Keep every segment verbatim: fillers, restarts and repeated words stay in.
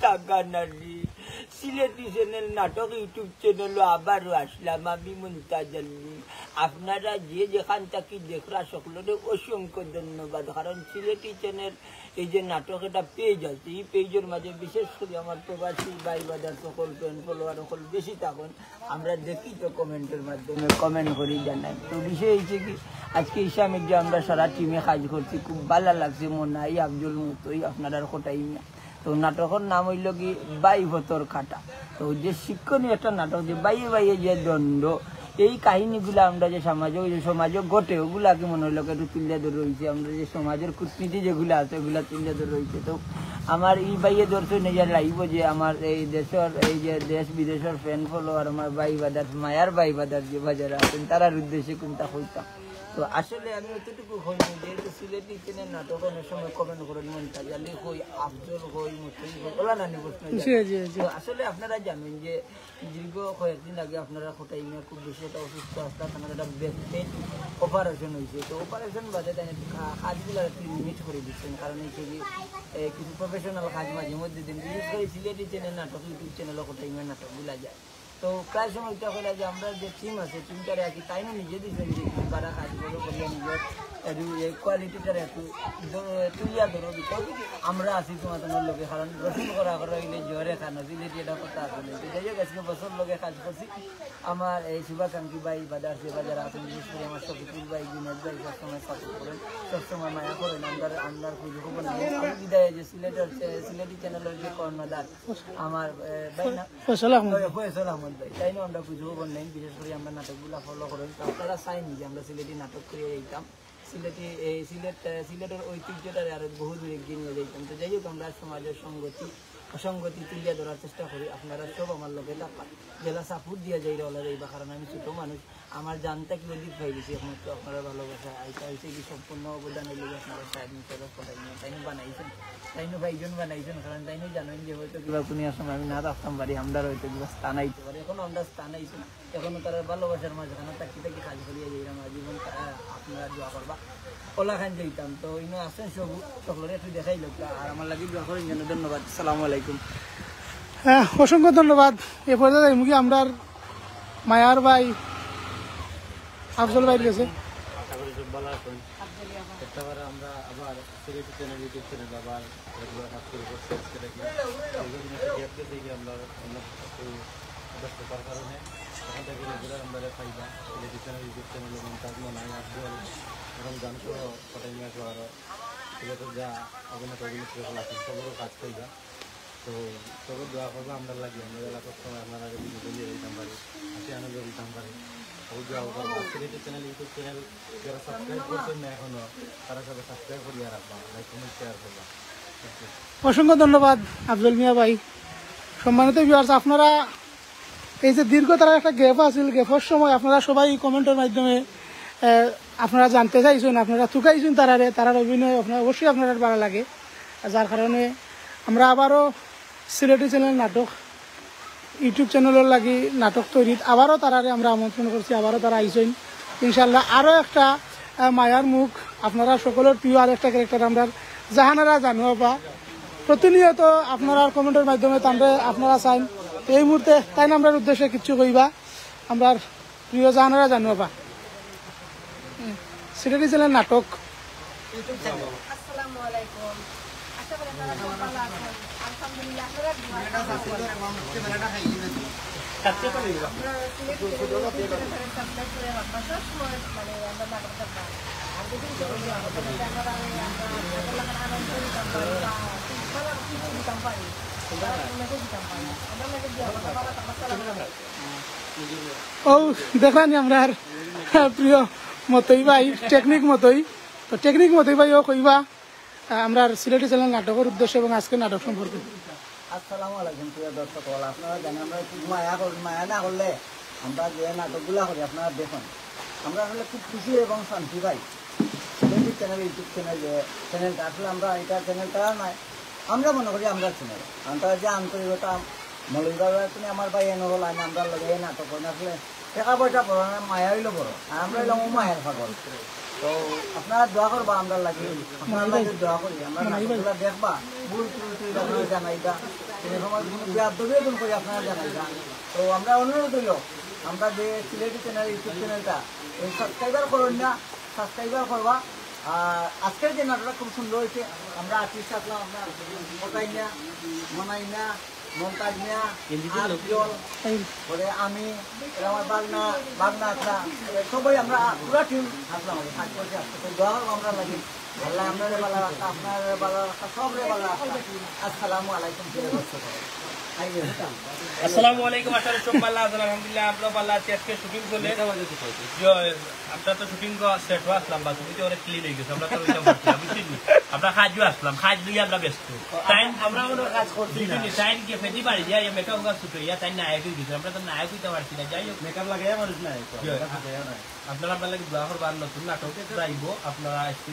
টাকা নানি। সিলেটি চ্যানেল নাটক ইউটিউব চ্যানেলও আবারও আসলাম আমি, মুমতাজ আলী। আপনারা যে যেখান থাকি দেখরা, সকলরে অসংখ্য ধন্যবাদ। কারণ সিলেটি চ্যানেল এই যে নাটক, এটা পেজ আছে, এই পেজের মাঝে বিশেষ করে আমার প্রবাসী ভাই বাদার সকল ফ্যান ফলোয়ার সকল বেশি থাকইন। আমরা দেখি তো কমেন্টের মাধ্যমে কমেন্ট করি, জানাই। তো বিষয় হয়েছে কি, আজকে ঈশা মির্জা আমরা সারা টিমে কাজ করছি, খুব ভালো লাগছে। মনাই, আফজল, মতই, আপনারার কটাই মিয়া। তো নাটকের নাম হইল কি, বাই ভতর কাটা। তো যে শিক্ষণীয় একটা নাটক, যে বাইয়ে বাইয়ে যে দণ্ড, এই কাহিনীগুলা আমরা যে সমাজে, ওই যে সমাজে ঘটে, ওগুলা কি মনে হইল কি একটু তুলিয়া ধরে রইছে। আমরা যে সমাজের কূটনীতি যেগুলা আছে, ওগুলা তুলিয়া ধরে রইছে। তো আমার এই বাইয়ে ধরছে নিজের লাইভও, যে আমার এই দেশের, এই যে দেশ বিদেশের ফ্যান ফলোয়ার, আমার ভাই বাদার, মায়ার ভাই বাদার যে বাজারে আছেন, তারার উদ্দেশ্যে কোনটা কইতাম। তো আসলে আমি অতটুকু কইনি, যেহেতু সিলেটি চ্যানেল নাটক অনেক সময় কমেন্ট করেন, মুমতাজ আলী কই, আফজল কই, মতই কই, ওলা নানি প্রশ্ন জি, জানে। জি, জি। তো আসলে আপনারা জানেন যে দীর্ঘ কয়েকদিন আগে আপনারা কটাই মিয়া খুব বেশি একটা অসুস্থ আসলা, তার একটা ব্যাক পেইন অপারেশন হয়েছে। তো অপারেশন বাদে তাই একটু কা-, কাজগুলো একটু লিমিট করে দিচ্ছেন, কারণ এই যে, এ, কিছু প্রফেশনাল কাজ মাঝে মধ্যে দিন, বিশেষ করে সিলেটি চ্যানেল নাটক ইউটিউব চ্যানেলও কটাই মিয়া নাটকগুলা যায়। তো প্রায় সময় এটা হইলে যে আমরা যে টিম আছে, টিমটারে আর কি তাইনও নিজে দিচ্ছেন যে কিছু বারা কাজ করে করিয়া নিজের একটু এই কোয়ালিটিটারে একটু ধ-, তুলিয়া ধরো, because আমরা আছি তোমাদের লগে, কারণ রসুন করা করা হইলে জোরে খানো, সিলেটি এটা কথা আছে না। তো যাই হোক, আজকে বছর লগে কাজ করছি। আমার এই শুভাকাঙ্ক্ষী ভাই বাজার আছে, বাজার আছেন, বিশেষ করে আমার শফিকুল ভাই, জুনেদ ভাই সবসময় সাপোর্ট করেন, সবসময় মায়া করেন। আমরা, আমরা খুঁজ খবর নেই। আমি বিদায় যে সিলেটের, সিলেটি চ্যানেলের যে কর্ণধার, আমার, এ, ভাই না, ফয়সাল আহমদ। ওই ফয়সাল আহমদ ভাই, তাইনও আমরা খুঁজ খবর নেই। বিশেষ করে আমরা নাটকগুলা ফলো করেন, তো আপনারা চাইনি যে আমরা সিলেটি নাটক করিয়া যাইতাম। সিলেটি, এই সিলেট, এ, সিলেটের ঐতিহ্যটারে আরো বহু দূরে এগিয়ে নিয়ে যাইতাম। তো যাই হোক, আমরা সমাজের সঙ্গতি, অসঙ্গতি তুলিয়া ধরার চেষ্টা করি। আপনারা সব আমার লগে থাকবা, যেলা সাপোর্ট দিয়া যাইরা ওলা যাইবা, কারণ আমি ছোট মানুষ, আমার জানটা কি অধিক হয়ে গেছি একমাত্র আপনারা ভালোবাসা। এটা হইছে কি সম্পূর্ণ অবদান হইল যে আপনারা সাহেব মিশাইল কটাই মিয়া, তাইনও বানাইছেন, তাইনও ভাইজন বানাইছেন, কারণ তাইনও জানেন যে হয়তো কিবা কোনো এক সময় আমি না থাকতাম পারি, আমরা হয়তো কিবা স্থান আইতে পারি। এখন আমরা স্থান আইছি, এখনো তারা ভালোবাসার মাঝখানে তাকি তাকি কাজ করিয়া যাইলাম। আর জীবন তারা আপনারা দোয়া করবা, ওলা খান যাইতাম। তো ইনো আছেন সব, সকলরে একটু দেখাই লোকটা, আর আমার লাগি দোয়া করেন যেন। ধন্যবাদ, আসসালামু আলাইকুম। হ্যাঁ, অসংখ্য ধন্যবাদ। এ পর্যায়ে যাইমু কি আমরার মায়ার ভাই আফজল ভাইর গেছে। আশা করি সব ভালো আছেন। একেবারে আমরা আবার সিলেটি চ্যানেল, ইউটিউব চ্যানেল আবার রেগুলার কাজ শুরু করছি আজকে থেকে। দীর্ঘদিন একটা গ্যাপ গেছে কি আমরা অন্য একটু ব্যস্ততার কারণে। এখন থেকে রেগুলার আমরা পাইবা সিলেটি চ্যানেল, ইউটিউব চ্যানেল এবং তাজ মনাই, আফজল, রমজান সহ কটাই মিয়া সহ আরও সিলেটের যা অভিনেতা অভিনেত্রী সকল আছেন সবরও কাজ পাইবা। তো সবাই দোয়া করবো আমরা লাগি, আমরা যারা সবসময় আপনারা বিনোদন দিয়ে দিতাম পারি, হাসি আনন্দ দিতাম পারি। সবাই দোয়া করবো। আর সিলেটি চ্যানেল, ইউটিউব চ্যানেল যারা সাবস্ক্রাইব করছেন না এখনো, তারা সবাই সাবস্ক্রাইব করিয়া রাখবা, লাইক, কমেন্ট, শেয়ার করবা। Thank you। অসংখ্য ধন্যবাদ আফজল মিয়া ভাই। সম্মানিত ভিউয়ার্স, আপনারা এই যে দীর্ঘ তারার একটা গ্যাপ আছিল, গ্যাপের সময় আপনারা সবাই কমেন্টের মাধ্যমে, আহ, আপনারা জানতে চাইছেন, আপনারা তুকাইছেন তারারে, তারার অভিনয় আপনারা অবশ্যই আপনারা ভালো লাগে। আর যার কারণে আমরা আবারও সিলেটি চ্যানেল নাটক, ইউটিউব চ্যানেলের লাগি নাটক তৈরিত আবারও তারারে আমরা আমন্ত্রণ করছি, আবারও তারা আইছেন। ইনশাল্লাহ আরও একটা, আহ, মায়ার মুখ, আপনারা সকলের প্রিয় আরেকটা ক্যারেক্টার আমরা জাহানারা জানুয়াবা। প্রতিনিয়ত আপনারা কমেন্টের মাধ্যমে তানরে আপনারা চাইন। তো এই মুহূর্তে তাই না আমরার উদ্দেশ্যে কিচ্ছু কইবা, আমরার প্রিয় জাহানারা জানুয়াবা। হুম, সিলেটি চ্যানেল নাটক। আসসালামু আলাইকুম। আশা করি আপনারা সব ভালো আছেন। আলহামদুলিল্লাহ, আপনারা দোয়া করবেন। আমরা সিলেটি চ্যানেল সাবস্ক্রাইব করে রাখবা, সব সময় মানে আমরা নাটক দেখবা। আর যদি কিছু বলি, আমরা আমরা আনন্দ দিতাম পারি বা ভালো কিছু দিতাম পারি, ভালো মেসেজ দিতাম পারি, আমরা লাগে দোয়া করবা। ভালো থাকবা, আসসালামু আলাইকুম। ও, দেখলানি আমরার প্রিয় মতই ভাই, টেকনিক মতই। তো টেকনিক মতই ভাই, ও কইবা, আহ, আমরার সিলেটি চ্যানেল নাটকের উদ্দেশ্যে এবং আজকের নাটক সম্পর্কে। আসসালামু আলাইকুম প্রিয় দর্শক অকল, আপনারা জানেন আমরা একটু মায়া কর-, মায়া না করলে আমরা যে নাটকগুলা করি আপনারা দেখুন, আমরা আসলে খুব খুশি এবং শান্তি পাই। সিলেটি চ্যানেল, ইউটিউব চ্যানেল, যে চ্যানেলটা আসলে আমরা, এটা চ্যানেলটা নয়, আমরা মনে করি আমরা চ্যানেল, আমরা যে আন্তরিকতা মৌলভীবাজার তুমি আমার ভাই এনে হল, আমি আমরা লগে এই নাটক করি না, আসলে টেকা পয়সা বড় না, মায়া অইলো বড়। আর আমরা অইলাম অউ মায়ার পাগল। তো আপনারা দোয়া করবা আমরার লাগি, আপনারার লাগি দোয়া করি। আমরার নাটকগুলা দেখবা, ভুল ত্রুটি অইলে আপনারা জানাইবা। কুনু সময় কুনু বেয়াদবি অইলে করি আপনারা জানাইবা। তো আমরা অনুরোধ অইলো, আমরা যে সিলেটি চ্যানেল, YouTube চ্যানেলটা, এই সাবস্ক্রাইবার করইন না, সাবস্ক্রাইবার করবা। আর আজকের যে নাটকটা খুব সুন্দর অইছে, আমরা আর্টিস্ট আছলাম, আপনার কোথায় না, মনাই না, মমতাজ মিয়া, আফজল, পরে আমি, এরা আমার বাগনা, বাগনা আছলা, সবাই আমরা পুরা টিম আছলাম, কাজ করছি আজকে। তো দোয়া করবা আমরার লাগি, আল্লায় আমরারে ভালা রাখতা, আপনারে ভালা রাখতা, সবরে ভালা রাখতা। আসসালামু আলাইকুম। আসসালামু আলাইকুম, আশা করি সব ভালা আছইন। আলহামদুলিল্লাহ, আমরাও ভালা আছি। আজকে শুটিং চলে। জয়, আমরা তো শুটিং সেট আছলাম, বাস তুমি তো অনেক ক্লিন অই গেছে, আমরা তো অইতাম পারছি না, বুঝছইন নি? আমরা কাজও আছলাম, কাজ লইয়া আমরা ব্যস্ত। টাইম আমরা অনো কাজ করছি না। বুঝছইন নি? টাইম গিয়া ফেটি বাড়ি দিয়া, ইয়া মেকআপ ওগা ছুটো, ইয়া তাই নায়ক অই গেছে, আমরা তো নায়ক অইতাম পারছি না। যাই হোক, মেকআপ লাগাইয়া মানুষ নায়ক, জয়। মেকআপ লাগাইয়া নায়ক। আপনারা আমরার লাগি দোয়া করবা, আর নতুন নাটক আইবো, আপনারা আজকে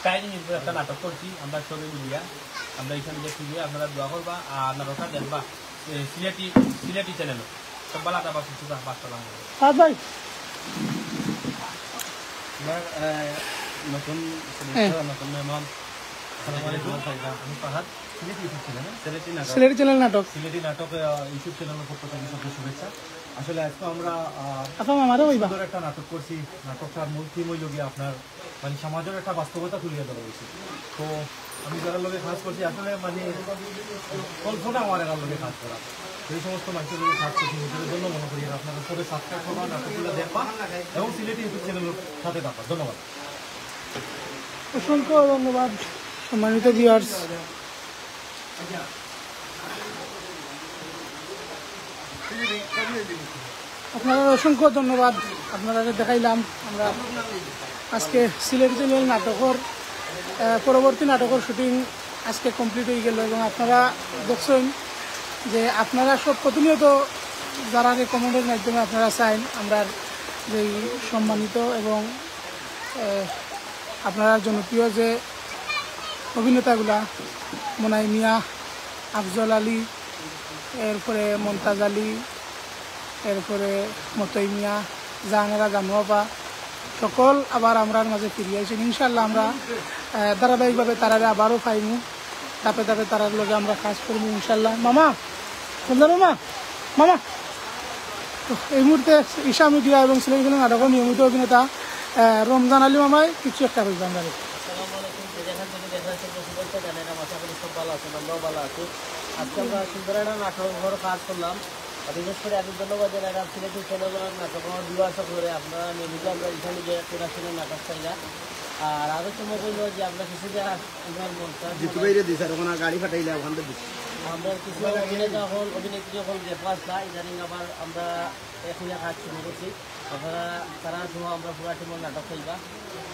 টাইম নিয়ে একটা নাটক করছি, আমরা সবে মিলিয়া, আমরা এখানে যে ফিরিয়ে আপনারা দোয়া করবা, আর নাটকটা দেখবা, এ, সিলেটি, সিলেটি চ্যানেল। সব ভালা থাকবা, সুস্থ থাকবা, আসসালামু আলাইকুম। ফাহাদ ভাই। আমরা, আহ, নতুন সদস্য, হ্যাঁ। নতুন মেহমান। আসসালামু আলাইকুম। আমি ফাহাদ। সিলেটি YouTube চ্যানেল, সিলেটি নাটক। সিলেটি চ্যানেল নাটক। সিলেটি নাটক, আহ, YouTube চ্যানেলের পক্ষ থেকে সবকে শুভেচ্ছা। আসলে আজকে আমরা, আহ, আচ্ছা, আমারও অইবা। সুন্দর একটা নাটক করছি। নাটকটার মূল থিম অইলো গিয়া আপনার, মানে, সমাজের একটা বাস্তবতা তুলিয়া ধরা অইছে। তো আমি যারার লগে কাজ করছি, আসলে, মানে, কল্পনা আমার এরার লগে কাজ করা। এই সমস্ত মানুষের লগে কাজ করছি, নিজের জন্য মনে করি। আর আপনারা সবাই সাবস্ক্রাইব করবা, নাটকগুলো দেখবা এবং সিলেটি YouTube চ্যানেলের সাথে থাকবা। ধন্যবাদ। অসংখ্য ধন্যবাদ, সম্মানিত ভিউয়ার্স। আপনারারে অসংখ্য ধন্যবাদ। আপনারারে দেখাইলাম আমরা আজকে সিলেটি চ্যানেল নাটকর, আহ, পরবর্তী নাটকর শুটিং আজকে কমপ্লিট অই গেল এবং আপনারা দেখছইন যে আপনারা সব প্রতিনিয়ত যারারে কমেন্টর মাধ্যমে আপনারা চাইন আমরার যেই সম্মানিত এবং, আহ, আপনারার জনপ্রিয় যে অভিনেতাগুলা, মোনাই মিয়া, আফজল আলী, এরপরে মন্তাজ আলী, এরপরে মতই মিয়া, জাহানারা জানুয়াপা, সকল আবার আমরার মাঝে ফিরিয়া আইছইন। ইনশাআল্লাহ আমরা, আহ, ধারাবাহিকভাবে তারারে আবারও পাইমু, ধাপে ধাপে তারার লগে আমরা কাজ করমু ইনশাআল্লাহ। মামা, বললাম মামা, মামা, তো এই মুহূর্তে ঈশা মিডিয়া এবং সিলেট ফিল্ম নাটকের নিয়মিত অভিনেতা, আহ, রমজান আলী মামায় কিছু একটা বলবেন। আসসালামু আলাইকুম। যে যেখান থেকে দেখা যাচ্ছে, শুভেচ্ছা জানাইলাম। আশা করি সব ভালো আছেন, আমরাও ভালো আছি। আজকে আমরা সুন্দর একটা নাটক ঘর কাজ করলাম। আর বিশেষ করে আমি ধন্যবাদ জানাইলাম সিলেটি চ্যানেলের নাটক আমার ভিউয়ার্স করে। আপনারা নিয়মিত আমরা এখানে যে প্রোডাকশনের নাটক চাইলা। আর আরও চমক হইল যে আমরা কিছু যে আমরা মনটা জিতু ভাইরে দিছি, আর ওখানে গাড়ি পাঠাইলে ওখান থেকে দিছি। আমরা কিছু অভিনেতা হল, অভিনেত্রী হল যে পাঁচটা, ইদানিং আবার আমরা এখন কাজ শুরু করছি। আপনারা তারা সহ আমরা পুরা টিমের নাটক চাইবা।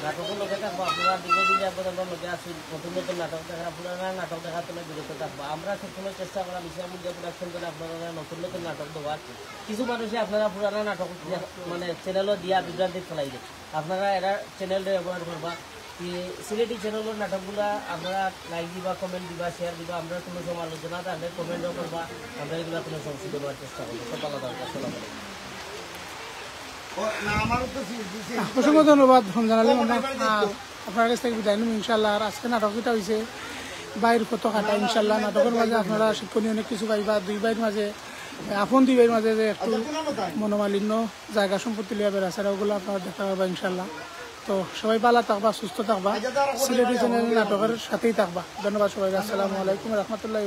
নাটকের লগে থাকবো, আপনারা দীর্ঘদিন যাবত আমরা লগে আছি, নতুন নতুন নাটক দেখার, পুরানা নাটক দেখার জন্য বিরত থাকবো। আমরা সবসময় চেষ্টা করা বিষয় মিডিয়া প্রোডাকশন করে আপনারা নতুন নতুন নাটক দেওয়ার। কিছু মানুষে আপনারা পুরানা নাটক দিয়া, মানে চ্যানেলও দিয়া বিভ্রান্তি ফেলাই দেয়। আপনারা এরা চ্যানেলটা ব্যবহার করবা। কি সিলেটি চ্যানেলের নাটকগুলা আপনারা লাইক দিবা, কমেন্ট দিবা, শেয়ার দিবা। আমরা কোনো সমালোচনা থাকলে কমেন্টও করবা, আমরা এগুলা কোনো সংশোধন দেওয়ার চেষ্টা করবো। সব ভালো থাকবেন, আসসালামু আলাইকুম। ও, না, আমারও তো সি-, সি-, সি-, অসংখ্য ধন্যবাদ রমজান আলী মামা। আহ, আপনার কাছ থেকে বিদায় নিব ইনশাআল্লাহ। আর আজকে নাটক যেটা হইছে, ভাইর কত কাটা ইনশাআল্লাহ। নাটকের মাঝে আপনারা শিক্ষণীয় অনেক কিছু পাইবা। দুই ভাইর মাঝে, আপন দুই ভাইর মাঝে যে একটু মনোমালিন্য, জায়গা সম্পত্তি লইয়া বেড়াছেড়া, ওগুলো আপনারা দেখতে পারবা ইনশাআল্লাহ। তো সবাই ভালো থাকবা, সুস্থ থাকবা, সিলেটি চ্যানেল নাটকের সাথেই থাকবা। ধন্যবাদ সবাই, আসসালামু আলাইকুম রহমতুল্লাহ।